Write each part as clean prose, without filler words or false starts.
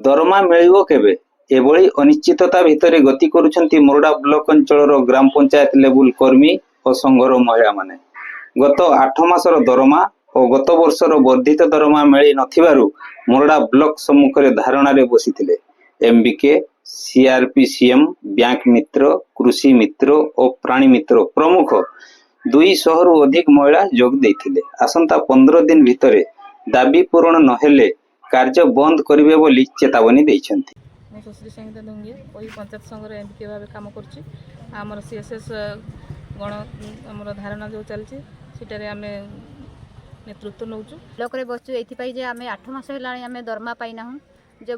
ଦରମା ମିଳିବ କେବେ? ଏଭଳି ଅନିଶ୍ଚିତତା ଭିତରେ ଗତି କରୁଛନ୍ତି ମୋରଡ଼ା ବ୍ଲକ ଅଞ୍ଚଳର ଗ୍ରାମ ପଞ୍ଚାୟତ ଲେବୁଲ କର୍ମୀ ଓ ସଂଘର ମହିଳାମାନେ। ଗତ 8 ମାସର ଦରମା ଓ ଗତ ବର୍ଷର ବର୍ଦ୍ଧିତ ଦରମା ମିଳି ନଥିବାରୁ ମୋରଡ଼ା ବ୍ଲକ ସମ୍ମୁଖରେ ଧାରଣାରେ ବସିଥିଲେ। ଏମବିକେ, ସିଆରପିସିଏମ୍, ବ୍ୟାଙ୍କ ମିତ୍ର, କୃଷି ମିତ୍ର ଓ ପ୍ରାଣୀ ମିତ୍ର ପ୍ରମୁଖ 200ରୁ ଅଧିକ ମହିଳା ଯୋଗ ଦେଇଥିଲେ। ଆସନ୍ତା 15 ଦିନ ଭିତରେ ଦାବି ପୂରଣ ନହେଲେ କାର୍ଯ୍ୟ ବନ୍ଦ କରିବେ ବୋଲି ଚେତାବନୀ ଦେଇଛନ୍ତି। ମୁଁ ସୁଶ୍ରୀ ସଂଗୀତା ଧୁଙ୍ଗିଆ, ପହି ପଞ୍ଚାୟତ ସଂଘର ଏମ୍ ଭାବେ କାମ କରୁଛି। ଆମର ସିଏସ୍ଏସ୍ ଗଣ ଆମର ଧାରଣା ଯେଉଁ ଚାଲିଛି, ସେଟାରେ ଆମେ ନେତୃତ୍ୱ ନେଉଛୁ। ବ୍ଲକରେ ବସିଛୁ ଏଇଥିପାଇଁ ଯେ ଆମେ 8 ମାସ ହେଲାଣି ଆମେ ଦରମା ପାଇନାହୁଁ। ଯେ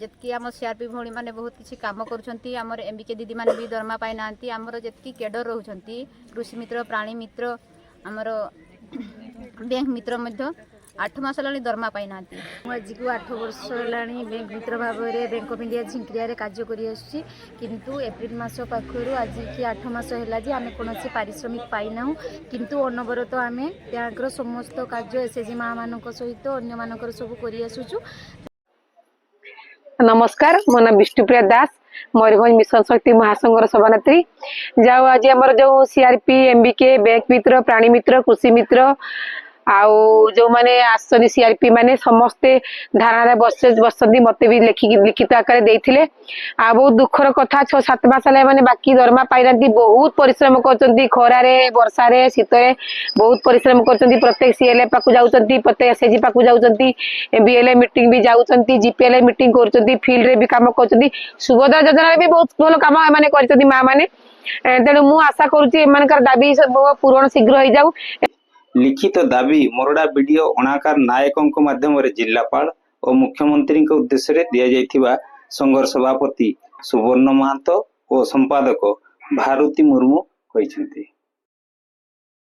ଯେତିକି ଆମ ସିଆର୍ପି ଭଉଣୀମାନେ ବହୁତ କିଛି କାମ କରୁଛନ୍ତି, ଆମର ଏମ୍ ବି କେ ଦିଦିମାନେ ବି ଦରମା ପାଇନାହାନ୍ତି। ଆମର ଯେତିକି କେଡର ରହୁଛନ୍ତି, କୃଷି ମିତ୍ର, ପ୍ରାଣୀ ମିତ୍ର, ଆମର ବ୍ୟାଙ୍କ ମିତ୍ର ମଧ୍ୟ 8 ମାସ ହେଲାଣି ଦରମା ପାଇନାହାନ୍ତି। ମୁଁ ଆଜିକୁ 8 ବର୍ଷ ହେଲାଣି ବ୍ୟାଙ୍କ ମିତ୍ର ଭାବରେ ବ୍ୟାଙ୍କ ଅଫ୍ ଇଣ୍ଡିଆ ଝିଙ୍କ୍ରିଆରେ କାର୍ଯ୍ୟ କରିଆସୁଛି। କିନ୍ତୁ ଏପ୍ରିଲ ମାସ ପାଖରୁ ଆଜିକି 8 ମାସ ହେଲା ଯେ ଆମେ କୌଣସି ପାରିଶ୍ରମିକ ପାଇନାହୁଁ। କିନ୍ତୁ ଅନବରତ ଆମେ ବ୍ୟାଙ୍କର ସମସ୍ତ କାର୍ଯ୍ୟ ଏସ୍ ଏଚ୍ ଜି ମାଆମାନଙ୍କ ସହିତ ଅନ୍ୟମାନଙ୍କର ସବୁ କରିଆସୁଛୁ। ନମସ୍କାର, ମୋ ନାଁ ବିଷ୍ଣୁପ୍ରିୟା ଦାସ, ମୟୂରଭଞ୍ଜ ମିଶନ ଶକ୍ତି ମହାସଂଘର ସଭାନେତ୍ରୀ। ଯାଉ ଆଜି ଆମର ଯୋଉ ସିଆରପି, ଏମବିକେ, ବ୍ୟାଙ୍କ ମିତ୍ର, ପ୍ରାଣୀ ମିତ୍ର, କୃଷି ମିତ୍ର ଆଉ ଯୋଉମାନେ ଆସିଛନ୍ତି, ସିଆରପି ମାନେ ସମସ୍ତେ ଧାରଣାରେ ବସିଛନ୍ତି। ମତେ ବି ଲେଖିକି ଲିଖିତ ଆକାରରେ ଦେଇଥିଲେ। ଆଉ ବହୁତ ଦୁଃଖର କଥା, 6-7 ମାସ ହେଲା ଏମାନେ ବାକି ଦରମା ପାଇନାହାନ୍ତି। ବହୁତ ପରିଶ୍ରମ କରୁଛନ୍ତି, ଖରାରେ, ବର୍ଷାରେ, ଶୀତରେ ବହୁତ ପରିଶ୍ରମ କରୁଛନ୍ତି। ପ୍ରତ୍ୟେକ ସିଏଲଏ ପାଖକୁ ଯାଉଛନ୍ତି, ପ୍ରତ୍ୟେକ ଏସଏଚଜି ପାଖକୁ ଯାଉଛନ୍ତି, ବିଏଲଏ ମିଟିଂ ବି ଯାଉଛନ୍ତି, ଜିପିଏଲଏ ମିଟିଂ କରୁଛନ୍ତି, ଫିଲ୍ଡରେ ବି କାମ କରୁଛନ୍ତି। ସୁଭଦ୍ରା ଯୋଜନାରେ ବି ବହୁତ ଭଲ କାମ ଏମାନେ କରିଛନ୍ତି ମା ମାନେ। ତେଣୁ ମୁଁ ଆଶା କରୁଛି ଏମାନଙ୍କର ଦାବି ସବୁ ପୂରଣ ଶୀଘ୍ର ହେଇଯାଉ। ଲିଖିତ ଦାବି ମୋରଡ଼ା ବିଡିଓ ଅଣାକାର ନାୟକଙ୍କ ମାଧ୍ୟମରେ ଜିଲ୍ଲାପାଳ ଓ ମୁଖ୍ୟମନ୍ତ୍ରୀଙ୍କ ଉଦ୍ଦେଶ୍ୟରେ ଦିଆଯାଇଥିବା ସଂଘର ସଭାପତି ସୁବର୍ଣ୍ଣ ମହାନ୍ତ ଓ ସମ୍ପାଦକ ଭାରତୀ ମୁର୍ମୁ କହିଛନ୍ତି।